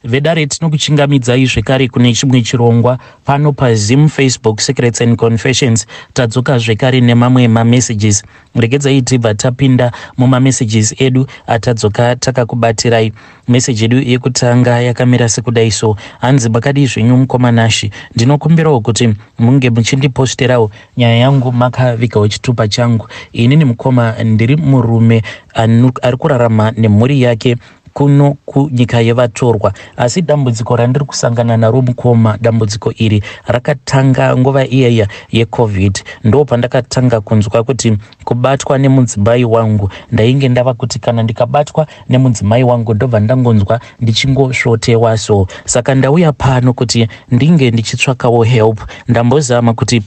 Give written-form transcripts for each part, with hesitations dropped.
Vedare, tinokuchingamidzai zvekare kune chimwe chirongwa pano paZim Facebook Secrets and Confessions. Tadzoka zvekare nemamwe mamessages. Regedzai tibva tapinda mumamessages edu atadzoka takakubatirai. Message yedu yekutanga yakamira sekudai so: hanzi, "Makadii zvenyu, mukoma Nashi? Ndinokumbirawo kuti munge muchindiposterawo nyaya yangu makavigawo chitupa changu. Inini, mukoma, ndiri murume ari kurarama nemhuri yake kuno kunyika yevatorwa, asi dambudziko randiri kusangana naro, mukoma, dambudziko iri rakatanga nguva iyaya yeCovid. Ndo pandakatanga kunzwa kuti kubatwa nemudzimai wangu, ndainge ndava kuti kana ndikabatwa nemudzimai wangu, ndobva ndangonzwa ndichingosvotewa. So saka ndauya pano kuti ndinge ndichitsvakawo help. Ndambozama kuti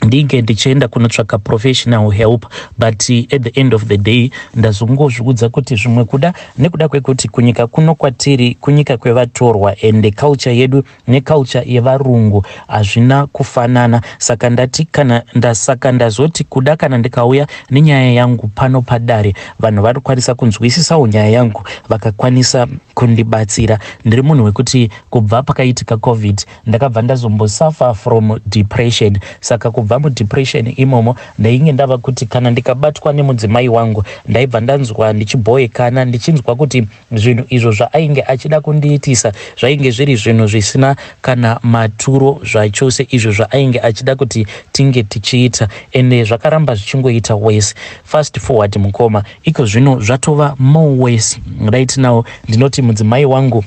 ndinge ndichienda kunotsvaka professional help, but at the end of the day ndazongozviudza kuti zvimwe kuda nekuda kwekuti kunyika kuno kwatiri kunyika kwevatorwa, and culture yedu neculture yevarungu hazvina kufanana. Saka ndati kana ndasaka ndazoti kuda kana ndikauya nenyaya yangu pano padare, vanhu varikwanisa kunzwisisawo nyaya yangu, vakakwanisa kundibatsira. Ndiri munhu wekuti kubva pakaitika COVID ndakabva ndazombosuffer from depression. Saka kubva mudepression imomo ndainge ndava kuti kana ndikabatwa nemudzimai wangu, ndaibva ndanzwa ndichibhoekana, ndichinzwa kuti zvinhu izvo zvaainge achida kundiitisa zvainge zviri zvinhu zvisina kana maturo zvachose, izvo zvaainge achida kuti tinge tichiita, ende zvakaramba zvichingoita worse. Fast forward, mukoma, iko zvino zvatova more worse. Right now ndinoti mudzimai wangu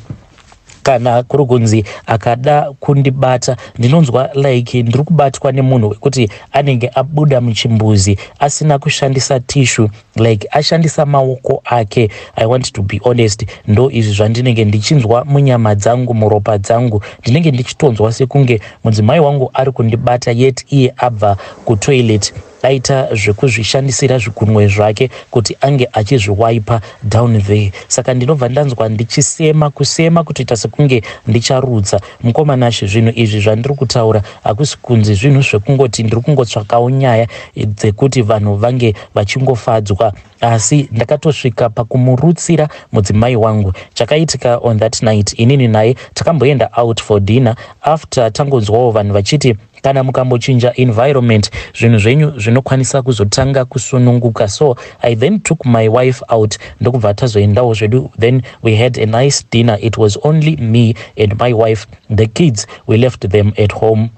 kana kuri kunzi akada kundibata, ndinonzwa like ndiri kubatwa nemunhu wekuti anenge abuda muchimbuzi asina kushandisa tissue, like ashandisa maoko ake. I want to be honest, ndo izvi zvandinenge ndichinzwa munyama dzangu, muropa dzangu. Ndinenge ndichitonzwa sekunge mudzimai wangu ari kundibata, yet iye abva kutoilet, aita zvekuzvishandisira zvigunwe zvake kuti ange achizviwaipa down there. Saka ndinobva ndanzwa ndichisema, kusema kutoita sekunge ndicharutsa. Mukoma Nashi, zvinhu izvi zvandiri kutaura hakusi kunzi zvinhu zvekungoti ndiri kungotsvakawo nyaya dzekuti vanhu vange vachingofadzwa, asi ndakatosvika pakumurutsira mudzimai wangu. Chakaitika on that night, inini naye takamboenda out for dinner after tangonzwawo vanhu vachiti kana mukambochinja environment, zvinhu zvenyu zvinokwanisa kuzotanga kusununguka. So I then took my wife out, ndokubva tazoendawo zvedu. Then we had a nice dinner. It was only me and my wife. The kids, we left them at home.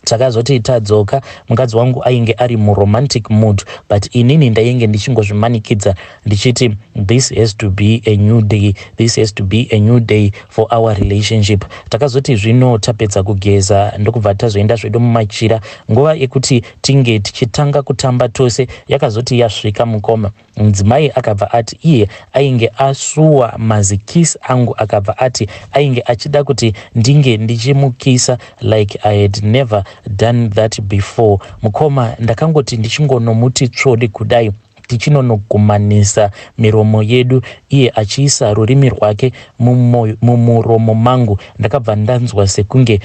Takazoti tadzoka, mukadzi wangu ainge ari muromantic mood, but inini ndainge ndichingozvimanikidza ndichiti this has to be a new day, this has to be a new day for our relationship. Takazoti zvino tapedza kugeza, ndokubva tazoenda zvedu mumachira. Nguva yekuti tinge tichitanga kutamba tose yakazoti yasvika, mukoma, mudzimai akabva ati iye ainge asuwa mazikisi angu. Akabva ati ainge achida kuti ndinge ndichimukisa like I had never done that before. Mukoma, ndakangoti ndichingonomuti tsvodi kudai, tichinonogumanisa miromo yedu, iye achiisa rurimi rwake mumuromo mangu, ndakabva ndanzwa sekunge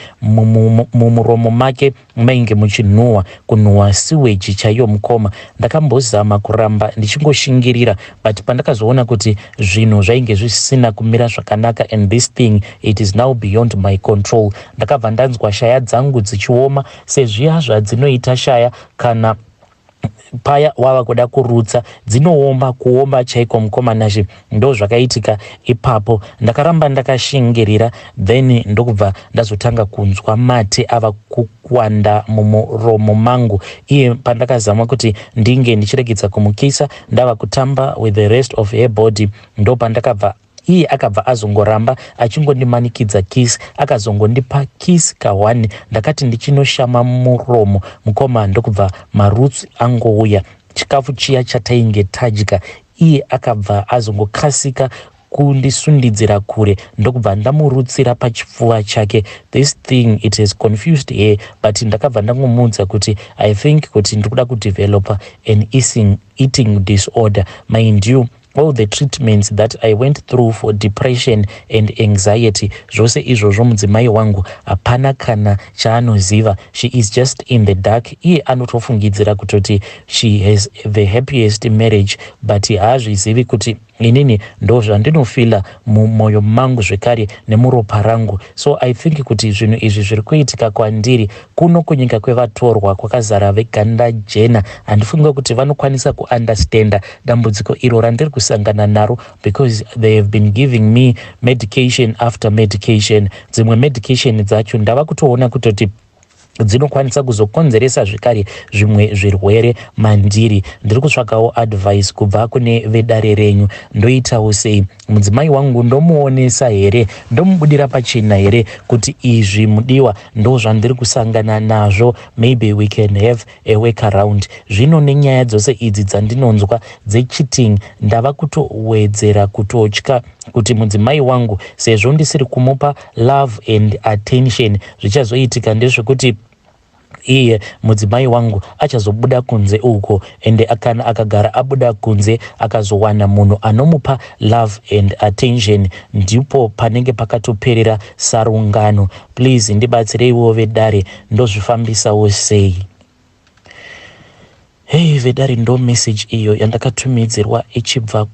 mumuromo make mainge muchinhuhwa, kunhuhwa sewage chaiyo. Mukoma, ndakambozama kuramba ndichingoshingirira, but pandakazoona kuti zvinhu zvainge zvisina kumira zvakanaka and this thing, it is now beyond my control, ndakabva ndanzwa shaya dzangu dzichioma sezviya zvadzinoita shaya kana paya wava kuda kurutsa, dzinooma, kuoma chaiko. Mukoma Nashi, ndo zvakaitika ipapo. Ndakaramba ndakashingirira, then ndokubva ndazotanga kunzwa mate ava kuwanda mumuromo mangu. Iye pandakazama kuti ndinge ndichiregedza kumukisa, ndava kutamba with the rest of her body, ndo pandakabva iye akabva azongoramba achingondimanikidza kiss. Akazongondipa kiss ka1. Ndakati ndichinoshama muromo, mukoma, ndokubva marutsi angouya. Chikafu chiya chatainge tadya, iye akabva azongokasika kundisundidzira kure, ndokubva ndamurutsira pachipfuva chake. This thing, it has confused her, but ndakabva ndangomuudza kuti I think kuti ndiri kuda kudevelopa an eating disorder. Mind you, All the treatments that I went through for depression and anxiety, zvose izvozvo mudzimai wangu hapana kana chaanoziva. She is just in the dark. Iye anotofungidzira kutoti she has the happiest marriage, but haazvizivi kuti inini ndo zvandinofeela mumwoyo mangu zvekare nemuropa rangu. So I think kuti zvinhu izvi zviri kuitika kwandiri kuno kunyika kwevatorwa kwakazara veganda jena, handifungi kuti vanokwanisa kuunderstanda dambudziko iro randiri kusangana naro, because they have been giving me medication after medication. Dzimwe medication dzacho ndava kutoona kutoti dzinokwanisa kuzokonzeresa zvekare zvimwe zvirwere mandiri. Ndiri kutsvakawo advice kubva kune vedare renyu. Ndoitawo sei? Mudzimai wangu ndomuonesa here? Ndomubudira pachena here kuti izvi, mudiwa, ndo zvandiri kusangana nazvo? Maybe we can have a work around. Zvino nenyaya dzose idzi dzandinonzwa dzecheating, ndava kutowedzera kutotya kuti mudzimai wangu, sezvo ndisiri kumupa love and attention, zvichazoitika ndezvekuti iye mudzimai wangu achazobuda kunze uko, ende kana akagara abuda kunze akazowana munhu anomupa love and attention, ndipo panenge pakatoperera sarungano. Please ndibatsireiwo vedare, ndozvifambisawo sei? Hei vedare, ndo message iyo yandakatumidzirwa ichibva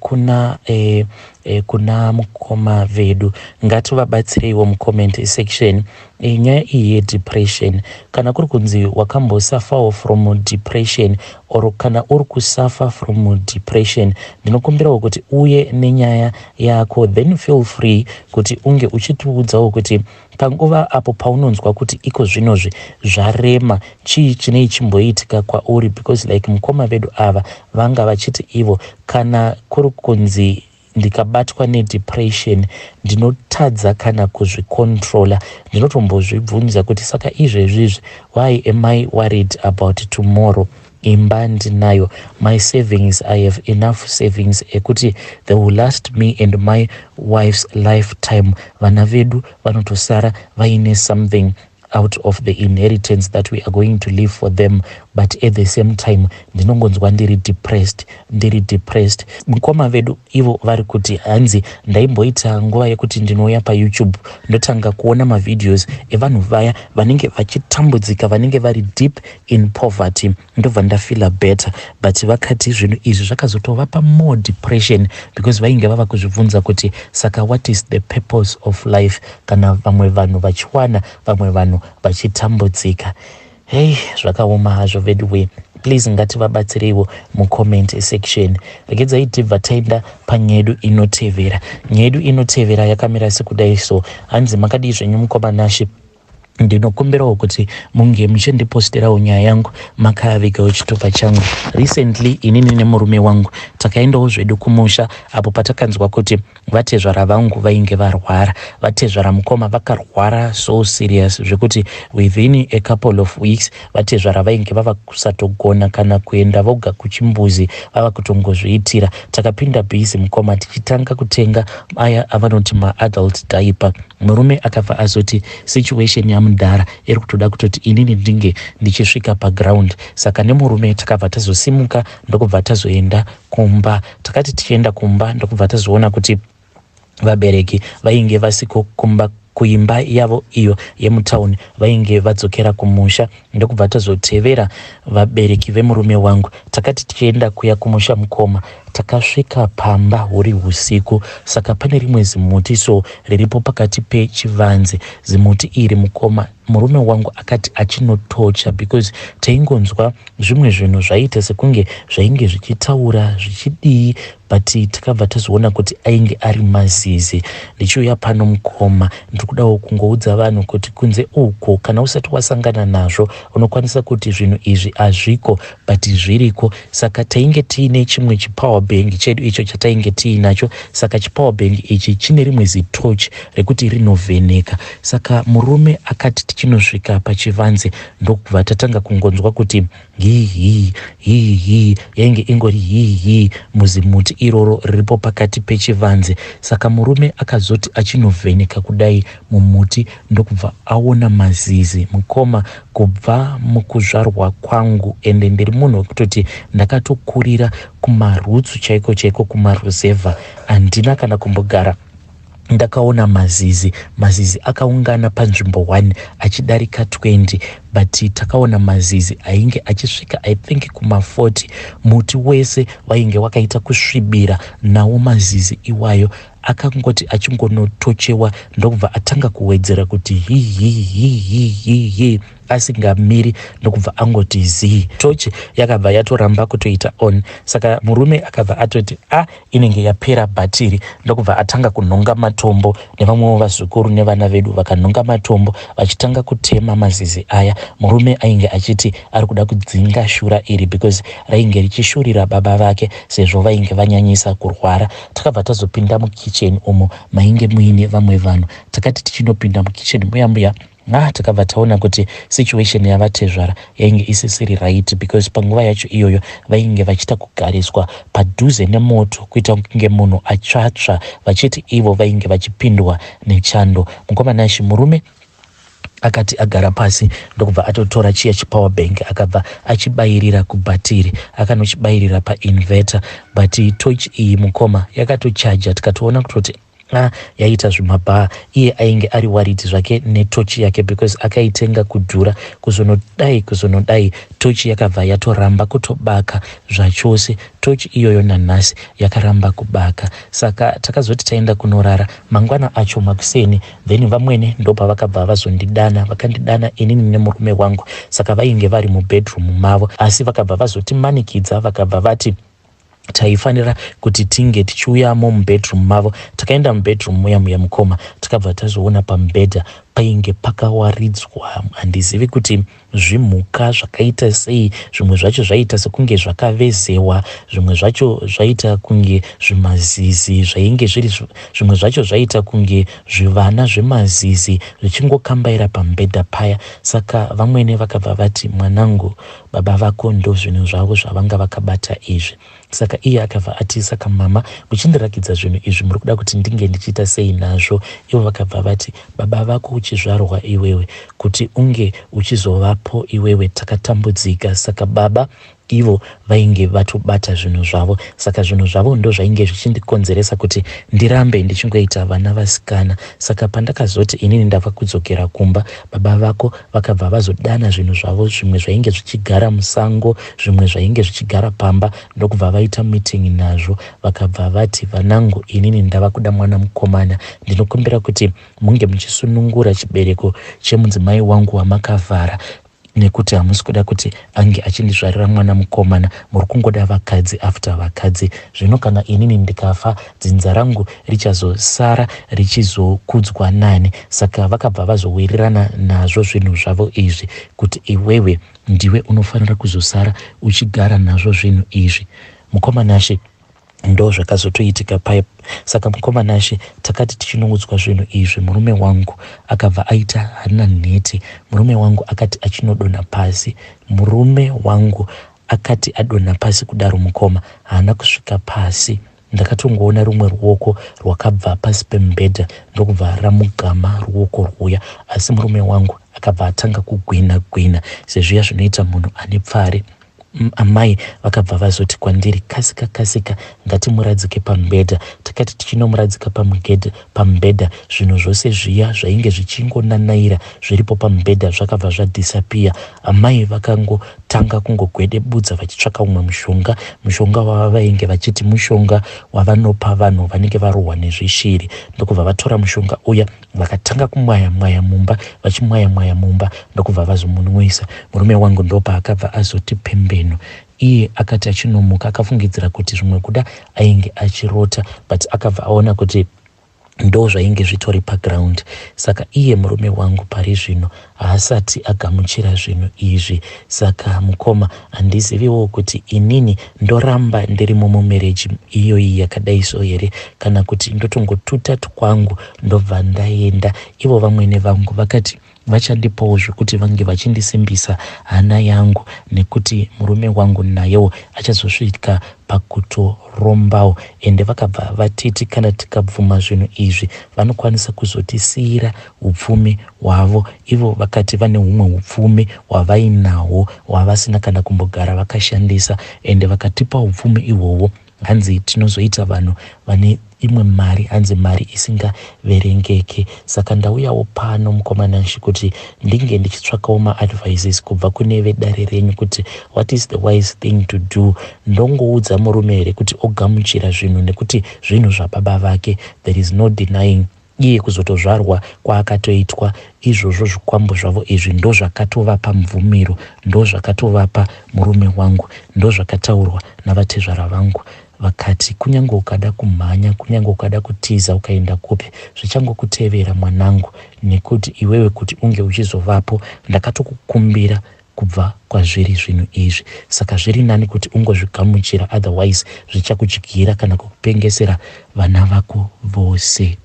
kuna mukoma vedu. Ngativabatsireiwo mucomment section. Nyaya iyi yedepression, kana kuri kunzi wakambosufferwo from depression or kana uri kusuffer from depression, ndinokumbirawo kuti uye nenyaya yako. Then feel free kuti unge uchitiudzawo kuti panguva apo paunonzwa kuti iko zvinozvi zvarema, chii chinei chimboitika kwauri? Because like mukoma vedu ava vanga vachiti ivo kana kuri kunzi ndikabatwa nedepression ndinotadza kana kuzvicontrola. Ndinotombozvibvunza kuti saka izvezvizvi, why am I worried about tomorrow? Imba ndinayo, my savings, I have enough savings ekuti they will last me and my wife's lifetime. Vana vedu vanotosara vaine something out of the inheritance that we are going to leave for them, but at the same time ndinongonzwa ndiri depressed, ndiri depressed. Mukoma vedu ivo vari kuti hanzi ndaimboita nguva yekuti ndinouya paYouTube, ndotanga kuona mavideos evanhu vaya vanenge vachitambudzika, vanenge vari deep in poverty, ndobva ndafeela better. But vakati zvinhu izvi zvakazotovapa more depression, because vainge vava kuzvibvunza kuti saka what is the purpose of life kana vamwe vanhu vachiwana, vamwe vanhu vachitambudzika? Hei, zvakaoma hazvo veduwe. Please ngativabatsireiwo mucomment section. Regedzai tibva taenda panyaya yedu inotevera. Nyaya yedu inotevera yakamira sekudai so. Hanzi, makadii zvenyu mukoma Nashe? Ndinokumbirawo kuti munge muchindiposterawo nyaya yangu makavigawo chitupa changu. Recently inini nemurume wangu takaendawo zvedu kumusha apo patakanzwa kuti vatezvara vangu vainge varwara. Vatezvara, mukoma, vakarwara so serious zvekuti within a couple of weeks vatezvara vainge vava kusatogona kana kuenda voga kuchimbuzi, vava kutongozviitira. Takapinda busy, mukoma, tichitanga kutenga aya avanoti maadult diaper. Murume akabva azoti situation yamudhara iri kutoda kutoti inini ndinge ndichisvika paground. Saka nemurume takabva tazosimuka, ndokubva tazoenda kumba. Takati tichienda kumba, ndokubva tazoona kuti vabereki vainge vasiko kumba, kuimba yavo iyo yemutauni, vainge vadzokera kumusha. Ndokubva tazotevera vabereki vemurume wangu. Takati tichienda kuya kumusha, mukoma, takasvika pamba huri usiku. Saka pane rimwe zimuti so riripo pakati pechivanze. Zimuti iri, mukoma, murume wangu akati achinotocha, because taingonzwa zvimwe zvinhu zvaiita sekunge zvainge zvichitaura zvichidii, but takabva tazoona kuti ainge ari mazizi. Ndichiuya pano, mukoma, ndiri kudawo kungoudza vanhu kuti kunze uko kana usati wasangana nazvo unokwanisa kuti zvinhu izvi hazviko, but zviriko. Saka tainge tiine chimwe chipower bank chedu icho chatainge tiinacho. Saka chipower bank ichi chine rimwe zitochi rekuti rinovheneka. Saka murume akati tichinosvika pachivanze, ndokubva tatanga kungonzwa kuti hihi hihi, yainge ingori hihi muzimuti iroro riripo pakati pechivanze. Saka murume akazoti achinovheneka kudai mumuti, ndokubva aona mazizi. Mukoma, kubva mukuzvarwa kwangu, ende ndiri munhu wekutoti ndakatokurira Kumarutsu chaiko chaiko kumaruzevha handina kana kumbogara ndakaona mazizi. Mazizi akaungana panzvimbo 1 achidarika 20, but takaona mazizi ainge achisvika, I think, kuma40. Muti wese wainge wakaita kusvibira nawo mazizi iwayo. Akangoti achingonotochewa, ndokubva atanga kuwedzera kuti hi hi hi hi hi hi, asingamiri, ndokubva angoti zii. Tochi yakabva yatoramba kutoita on. Saka murume akabva atoti, "A, inenge yapera bhatiri," ndokubva atanga kunhonga matombo nevamwewo vazukuru nevana vedu. Vakanhonga matombo vachitanga kutema mazizi aya. Murume ainge achiti ari kuda kudzinga shura iri because rainge richishurira baba vake sezvo vainge vanyanyisa kurwara. Takabva tazopinda mukicheni umo mainge muine vamwe vanhu. Takati tichinopinda mukicheni muya muya, ah, takabva taona kuti situation yavatezvara yainge isisiri right, because panguva yacho iyoyo vainge vachiita kugariswa padhuze nemoto, kuita kunge munhu atsvatsva, vachiti ivo vainge vachipindwa nechando. Mukomanashi, murume akati agara pasi, ndokubva atotora chiya chipower bank, akabva achibayirira kubhatiri, akanochibayirira painverter. But torch iyi, mukoma, yakatochaja. Tikatoona kutoti, a, yaita zvimabhaa. Iye ainge ari worried zvake netochi yake because akaitenga kudhura. Kuzonodai kuzonodai, tochi yakabva yatoramba kutobaka zvachose. Tochi iyoyo nanhasi yakaramba kubaka. Saka takazoti taenda kunorara. Mangwana acho makuseni, then vamwene ndopavakabva vazondidana. Vakandidana inini nemurume wangu. Saka vainge vari mubedroom mavo, asi vakabva vazotimanikidza, vakabva vati taifanira kuti tinge tichiuyamo mubedroom mavo. Takaenda mubedroom muya muya, mukoma, takabva tazoona pamubhedha painge pakawaridzwa, handizivi kuti zvimhuka zvakaita sei. Zvimwe zvacho zvaiita sekunge zvakavezewa, zvimwe zvacho zvaita kunge zvimazizi zvainge zviri, zvimwe zvacho zvaita kunge zvivana zvemazizi zvichingokambaira pamubhedha paya. Saka vamwene vakabva vati, "Mwanangu, baba vako ndo zvinhu zvavo zvavanga vakabata izvi." Saka iye akabva ati, "Saka mama, muchindirakidza zvinhu izvi, muri kuda kuti ndinge ndichiita sei nazvo?" Ivo vakabva vati, "Baba vako uchizvarwa iwewe, kuti unge uchizovapo iwewe, takatambudzika. Saka baba ivo vainge vatobata zvinhu zvavo. Saka zvinhu zvavo ndo zvainge zvichindikonzeresa kuti ndirambe ndichingoita vana vasikana. Saka pandakazoti inini ndava kudzokera kumba, baba vako vakabva vazodana zvinhu zvavo, zvimwe zvainge zvichigara musango, zvimwe zvainge zvichigara pamba, ndokubva vaita meeting nazvo. Vakabva vati, 'Vanangu, inini ndava kuda mwana mukomana. Ndinokumbira kuti munge muchisunungura chibereko chemudzimai wangu wamakavhara, nekuti hamusi kuda kuti ange achindizvarira mwana mukomana. Muri kungoda vakadzi after vakadzi. Zvino kana inini ndikafa, dzinza rangu richazosara richizokudzwa nani?' Saka vakabva vazowirirana nazvo zvinhu zvavo izvi, kuti iwewe ndiwe unofanira kuzosara uchigara nazvo zvinhu izvi." Mukomanashe, ndo zvakazotoitika paya. Saka mukomanashe, takati tichinoudzwa zvinhu izvi, murume wangu akabva aita hana nhete. Murume wangu akati achinodonha pasi. Murume wangu akati adonha pasi kudaro, mukoma, haana kusvika pasi. Ndakatongoona rumwe ruoko rwakabva pasi pemubhedha, ndokubva ramugama ruoko rwuya. Asi murume wangu akabva atanga kugwina gwina sezviya zvinoita munhu ane pfari. Amai vakabva vazoti kwandiri, "Kasika, kasika, ngatimuradzike pamubhedha." Takati tichinomuradzika pamubhedha, zvinhu zvose zviya zvainge zvichingonanaira zviripo pamubhedha zvakabva zvadisappear. Amai vakangotanga kungogwedebudza vachitsvaka umwe mushonga, mushonga wavainge vachiti mushonga wavanopa vanhu vanenge varohwa nezvishiri, ndokubva vatora mushonga uya, vakatanga kumwaya mwaya mumba, vachimwaya mwaya mumba, ndokubva vazomunwisa. Murume wangu ndopaakabva azoti pembeno. Iye akati achinomuka, akafungidzira kuti zvimwe kuda ainge achirota, but akabva aona kuti ndo zvainge zvitori paground. Saka iye murume wangu pari zvino haasati agamuchira zvinhu izvi. Saka mukoma, handiziviwo kuti inini ndoramba ndirimo mumarriage iyoyi yakadai so here, kana kuti ndotongotuta twangu ndobva ndaenda. Ivo vamwene vangu vakati Vachandipawo zvekuti vange vachindisimbisa hana yangu nekuti murume wangu nayewo achazosvika pakutorombawo ende vakabva vatiti kana tikabvuma zvinhu izvi vanokwanisa kuzotisiira upfumi hwavo ivo vakati vane humwe upfumi hwavainahwo hwavasina kana kumbogara vakashandisa ende vakatipa upfumi ihwohwo hanzi tinozoita vanhu vane imwe mari hanzi mari isingaverengeke saka ndauyawo pano mukoma Nashy kuti ndinge ndichitsvakawo maadvices kubva kune vedare renyu kuti what is the wise thing to do ndongoudza murume here kuti ogamuchira zvinhu nekuti zvinhu zvababa vake there is no denying iye kuzotozvarwa kwaakatoitwa izvozvo zvikwambo zvavo izvi ndozvakatovapa mvumiro ndozvakatovapa murume wangu ndozvakataurwa navatezvara vangu vakati kunyange ukada kumhanya kunyange ukada kutiza ukaenda kupi zvichangokutevera mwanangu nekuti iwewe kuti unge uchizovapo ndakatokukumbira kubva kwazviri zvinhu izvi saka zviri nani kuti ungozvigamuchira otherwise zvichakudyira kana kukupengesera vana vako vose.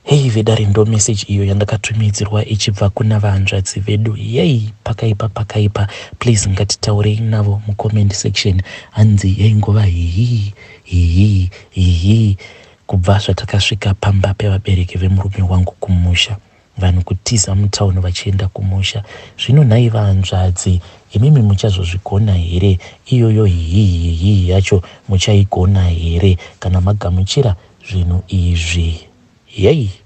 Hei vedare ndo message iyo yandakatumidzirwa ichibva kuna vahanzvadzi vedu. Yei pakaipa pakaipa. Please ngatitaurei navo mucomment section. Hanzi yaingova hihi hihi hihi kubva zvatakasvika pamba pevabereki vemurume wangu kumusha. Vanhu kutiza mutown vachienda kumusha. Zvino nhai vahanzvadzi imimi muchazozvigona here iyoyo hihi hihi yacho muchaigona here kana magamuchira zvinhu izvi. Yei.